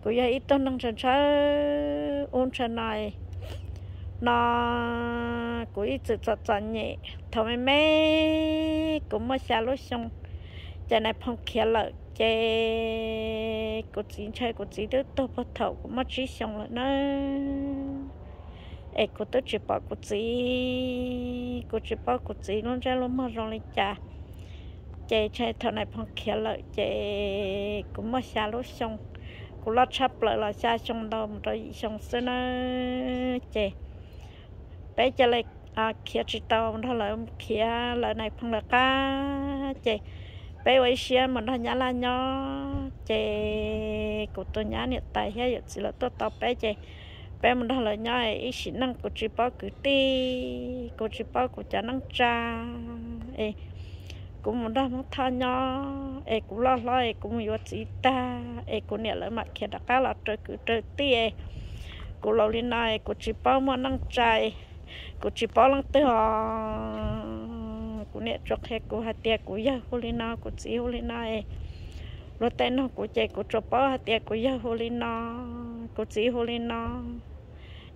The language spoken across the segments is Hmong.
Kuv yog ib tug neeg ntshaw ntshaw ub ntshaw no, no kuv ib txwm txom txom nyem. Thaum me me kuv muaj xya lub xyoo, ces nais phoo khiav lawm ces kuv txiv ntshai, kuv txiv twb tuag puag thaum kuv muaj tsib xyoo lawm na. Es kuv twb tsis pom kuv txiv, kuv tsis paub kuv txiv lub ntsej lub muag zoo li cas. Ces ntshai thaum nais phoo khiav lawm ces kuv muaj xya lub xyoo, kuv loj tshaj plaws los xya xyoo ntau mus rau yim xyoo xwb na. Ces peb cia li khiav tsis tau nrog lawv, khiav lawv nais phoo lawv qab ces peb ua ib siab mus nrog nyab laj nyob. Ces kuv tus nyab niam tais thiab yawm txiv lawv tuaj tau peb ces peb mus nrog lawv nyob. Ib sim neej kuv tsis paub kwv tij, kuv tsis paub kuv cov neej tsa, es kuv mus nrog Hmoob Thoj nyob es kuv loj hlob es kuv mus yuav txiv tag es kuv niam lawv mam khiav rov qab los raws kwv raws tij. Kuv laus li no es kuv tsis paub muaj neej tsa, kuv tsis paub leej twg os. Kuv niam tsuas qhia kuv hais tias kuv yawg hu li no, kuv txiv hu li no es luag tej nug kuv ces kuv tsuas paub hais tias kuv yawg hu li no, kuv txiv hu li no.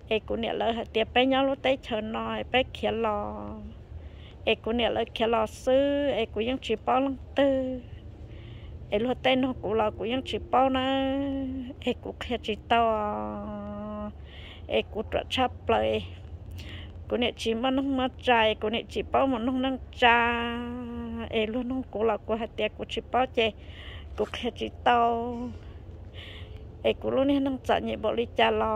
Es kuv niam lawv hais tias peb nyob lub teb chaws no es peb khiav los, es kuv niam lawv khiav los xwb es kuv yeej tsis paub leej twg. Es luag tej nug kuv los kuv yeej tsis paub na, es kuv qhia tsis tau. Es kuv ruam tshaj plaws, kuv niam tsis muaj neej muaj tsa, kuv niam tsis paub mus nug neej tsa, es luag nug kuv los kuv hais tias kuv tsis paub ces kuv qhia tsis tau. Es kuv lub niag neej txom nyem npaum li cas los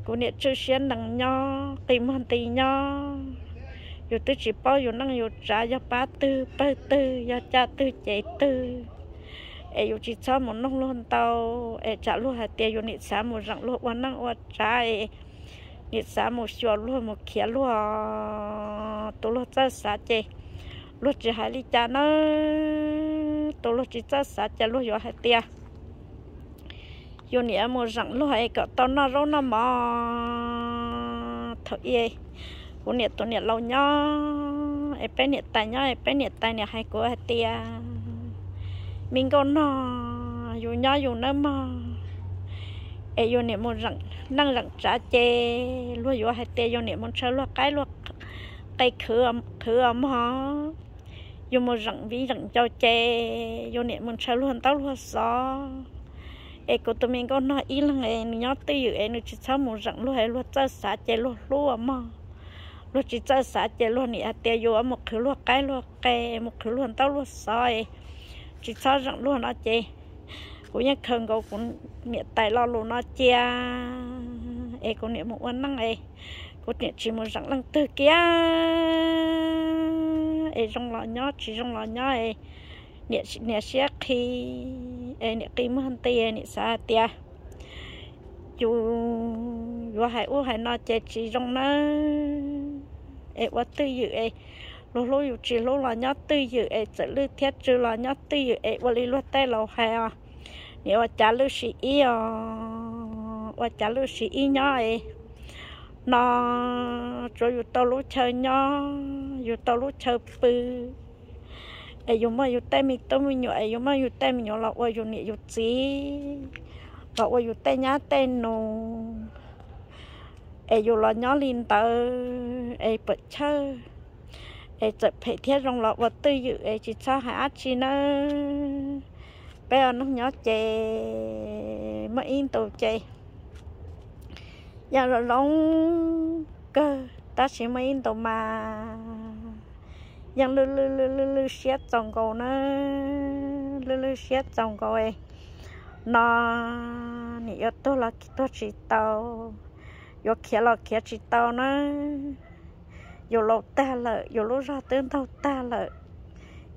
kuv niam tswj siab ntees nyob, qi muag nti nyob. Yus twb tsis paub yus neej yus tsav yog pab twg pawg twg, yog caj twg ces twg. Es yus tsis txhob mus nug luag ntau, es tsam luag hais tias yus niam xav mus zeem luag ua neej ua tsav es niam xav mus xyuas luag mus khiav luag. Tus luag txawj xav ces luag tsis hais li cas nawb. Tus luag tsis txawj xav ces luag yuav hais tias yus niam mus zeem luag es kom tau noj zaub noj mov. Thaum i kuv niam tus niam laus nyob es peb niam tais nyob es peb niam tais niam hais kuv hais tias, me nkauj nog, yus nyob yus nawb mog, es yus niam mus zeem neej zeem tsav ces luag yuav hais tias yus niam mus ntshaw luag qaib luag qe khwv os mog. Yus mus zeem viv zeem ncaus ces yus niam mus ntshaw luag ntaub luag xov. Es kuv tus me nkauj nog ib leeg es nws nyob twj ywm es nws tsis txhob mus zeem luag es luag txawj xav ces luag hlub os mog. Luag tsis txawj xav ces luag niam hais tias yus mus qhwv luag qaib luag qe, mus qhwv luag ntaub luag xov es tsis txhob zeem luag no ces kuv yeej khaws nkaus kuv niam tais lo lus no cia es kuv niam mus ua neej es kuv niam tsis mus zeem leej twg kiag. Es zoo los nyob, tsis zoo los nyob es niam siab qhi, es niam qi muag nti, niam xav hais tias yus yuav hais ub hais no ces tsis zoo nawb. Es ua twj ywm es luag hlub yus tsis hlub los nyob twj ywm es txawm lwj thiab tsw los nyob twj ywm es ua li luag tej laus hais os, niam ua cav lwj sim ib os, ua cav lwj sim ib nyob es no tsuav yus tau lub chaw nyob, yus tau lub chaw pw. Es yus muaj yus tej me tub me nyuam, es yus muaj yus tej me nyuam los ua yus niam yus txiv, los ua yus tej nyab tej nus. Es yus los nyob li ntawd es puam chawj. Es txawm phem thiab zoo los ua twj ywm es tsis txhob hais dab tsi nawb. Peb ua neej nyob ces muaj ib ntus ces yeej zoo zoo kawg, tab sis muaj ib ntus mas yeej lwj lwj lwj lwj siab txaus nkaus na, lwj lwj siab txaus nkaus no, nim yuav tuag los tuag tsis tau, yuav khiav los khiav tsis tau na. Yus laus tag lawm, yus lub zog twb ntaug tag lawm,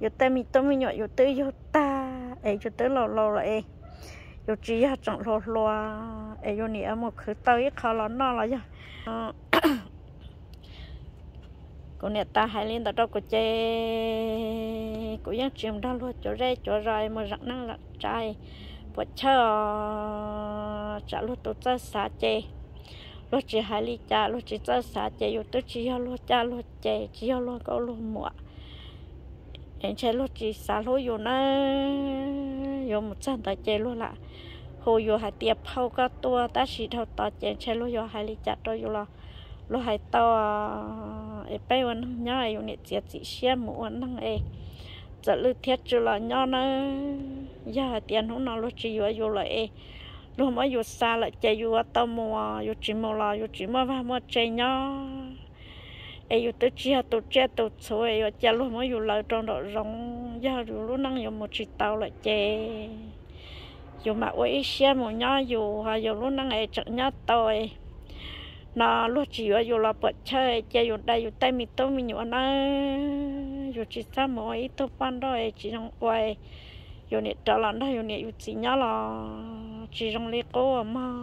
yus tej me tub me nyuam yus twb yug tag es yus twb laus laus lawm es yus tsis yog tseem hluas hluas es yus niam mus khwv tau ib qho los noj los yog. Kuv niam tais hais li ntawd rau kuv ces kuv yeej tsis nrog luag cuav zej cuav zos mus zeem neej zeem tsav, puam chawj os. Tsam luag tus txawj xav ces luag tsis hais li cas, luag tsis txawj xav ces yus twb tsis yog luag caj luag ces, tsis yog luag nkauj luag muam, es ntshe luag tsis xav hlub yus nawb. Yuav mus txog ntawd ces luag lam hu yus hais tias phauj koj tuaj, tab sis dhau tod ces ntshe luag yuav hais li cas rau yus los luag hais tau. Es peb ua neeg nyob es yus niam txiav txim siab mus ua neeg es txawm lwj thiab tsw los nyob nawb. Yog hais tias hnub no luag tsis yuav yus lawm es luag muab yus xa lawm ces yus ua tau mus, yus tsis mus los yus tsis muaj vaj muaj tse nyob. Es yus twb tsis yog tus tsiaj tus txhu es yuav cia luag muab yus lawv rau nraum zoov, yog yus lub neej yuav mus tsis tau lawm ces yus mam ua ib siab mus nyob yus, yus lub neej es tseem nyob tau no luag tsis yuav yus los puam chawj, cia yus dai yus tej me tub me nyuam nawb. Yus tsis txhob mus ua ib tug poj nrauj es tsis zoo ua, yus niam rov los nrog yus niam yus txiv nyob los tsis zoo li qub mog.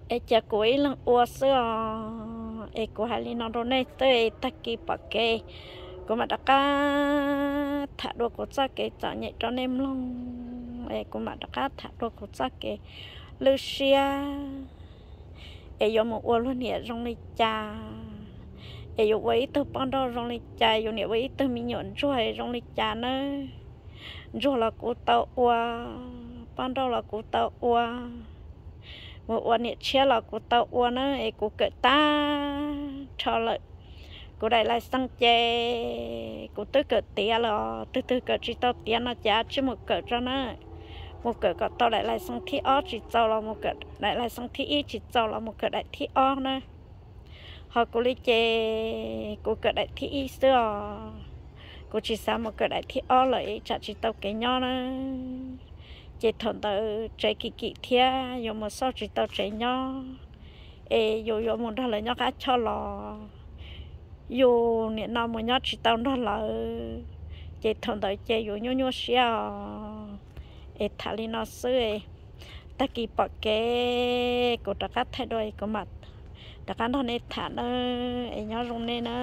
Es cia kuv ib leeg ua xwb os. Es kuv hais li no rau nej xwb es tag kis pom kev kuv mam rov qab tham dua kuv txoj kev txom nyem rau nej mloog, es kuv mam rov qab tham dua kuv txoj kev lwj siab es yuav mus ua luag niam zoo li cas, es yuav ua ib tug poj nrauj zoo li cas, yus niam ua ib tug me nyuam ntsuag zoo li cas nawb. Ntsuag los kuv tau ua, poj nrauj los kuv tau ua, mus ua niam tshiab los kuv tau ua na, es kuv kawm tag nrho lawm. Kuv daim lais xees ces kuv twb kawm tiav los, twg twg kawm tsis tau tiav no ces tsij mus kawm tso na. Mus kawm kom tau daim lais xees thib ob tsis txaus los mus kawm daim lais xees thib ib, tsis txaus los mus kawm daim thib ob na. Ho kuv li ces kuv kawm daim thib ib xwb os, kuv tsis xav mus kawm daim thib ob lawm tsam tsis tau kev nyob na. Ces thaum ntawd tsev kim kim thiab yuav mus xauj tsis tau tsev nyob, es yus yuav mus nrog lawv nyob qab choj los yus nim no mus nyob tsis tau nrog lawv, ces thaum ntawd ces yus nyuaj nyuaj siab os. Es tham li no xwb, tag kis pom kev kuv rov qab thaij dua kuv mam rov qab nrog nej tham na, es nyob zoo nej na.